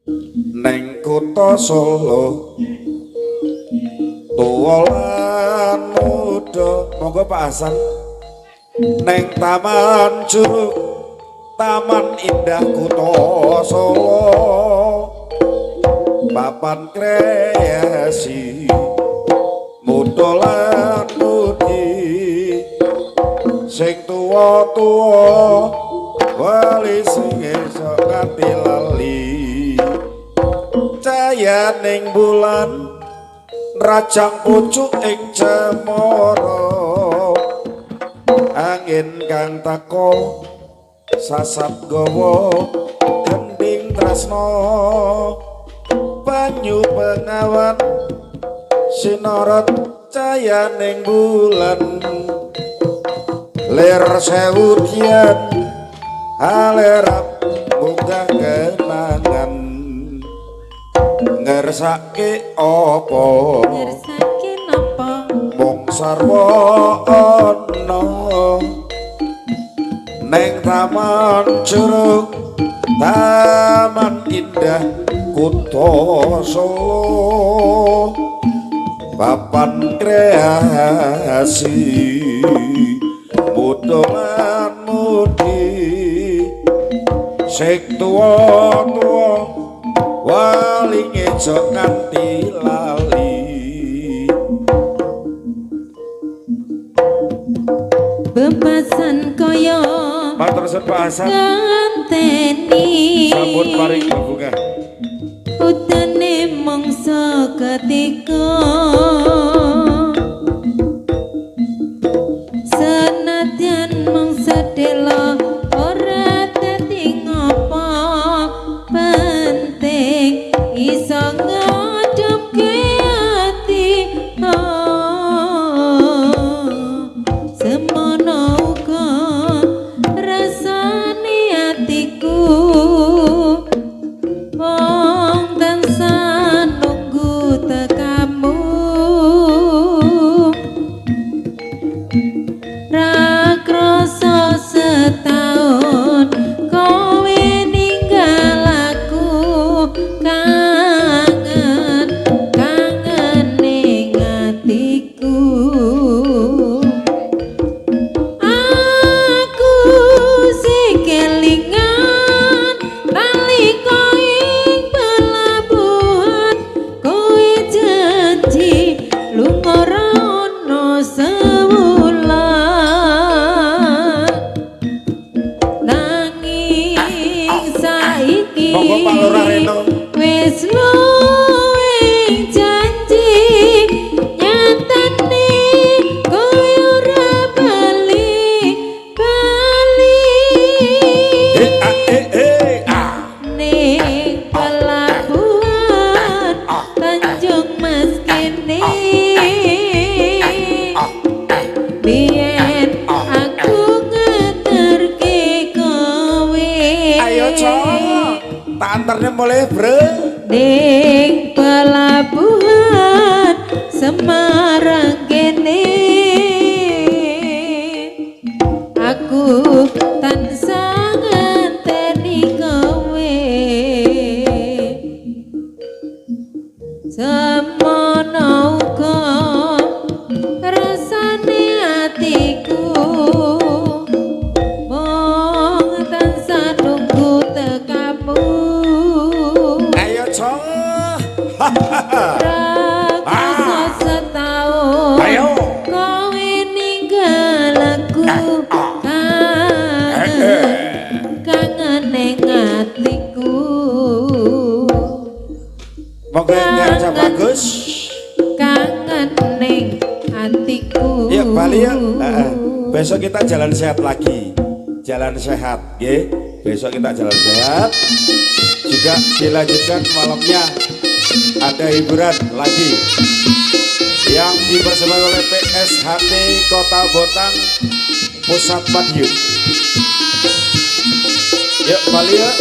Neng kutha Solo tuwa lan muda. Monggo Pak Hasan. Neng Taman Curug, Taman Indah Kutha Solo, papan kreasi muda lan mudi, sing tuwa-tuwa wali sing esuk nganti lali. Cayaning bulan rajang pucuk ing cemara, angin kang teko sasat gawa gending tresna, banyu bengawan sinorot cayaning bulan, lir sewu dian alerap munggah kenangan. Ngersake apa? Ngersake napa? Mung sarwa ana neng Taman Curug, Taman Indah Kutha Solo, papan kreasi muda lan mudi, sing tuwa-tuwa wali ngejok nganti lali. Bebasan kaya Matur suwun Pak Hasan. Nganteni. Sampun paring bebungah. Udane mangsa ketika, senadyan mangsa dela ora dadi ngopo, penting iso ngadepke ati. Semono uga rasane atiku, mung tansah nunggu tekamu. Ra krasa setahun kowe ninggal aku, kangen kangen ning atiku. Aku sing kelingan nalika ing pelabuhan, kowe janji lunga ra ono sewulan, nanging saiki Monggo Pak Lurah Reno. Wis luwih janji, nyatane kowe ora bali bali. Eh a eh eh a. Ning pelabuhan Tanjung Mas kene, biyen aku ngeterke kowe. Ayo cok, tak antarnya boleh bro. Ning pelabuhan Semarang kene, aku tansah ngenteni kowe. Semono uga rasane atiku, mung tansah nunggu tekamu. Ayo cok. Ra krasa setahun Ayo. kowe ninggal aku, kangen kangen ning atiku. Monggo yang Raja bagus. Kangen ning atiku. Yuk Bali yuk. Besok kita jalan sehat lagi. Jalan sehat, nggih. Besok kita jalan sehat. Juga dilanjutkan malamnya ada hiburan lagi yang dipersembahkan oleh PSHT Kota Bontang Pusat Madiun. Yuk Bali yuk.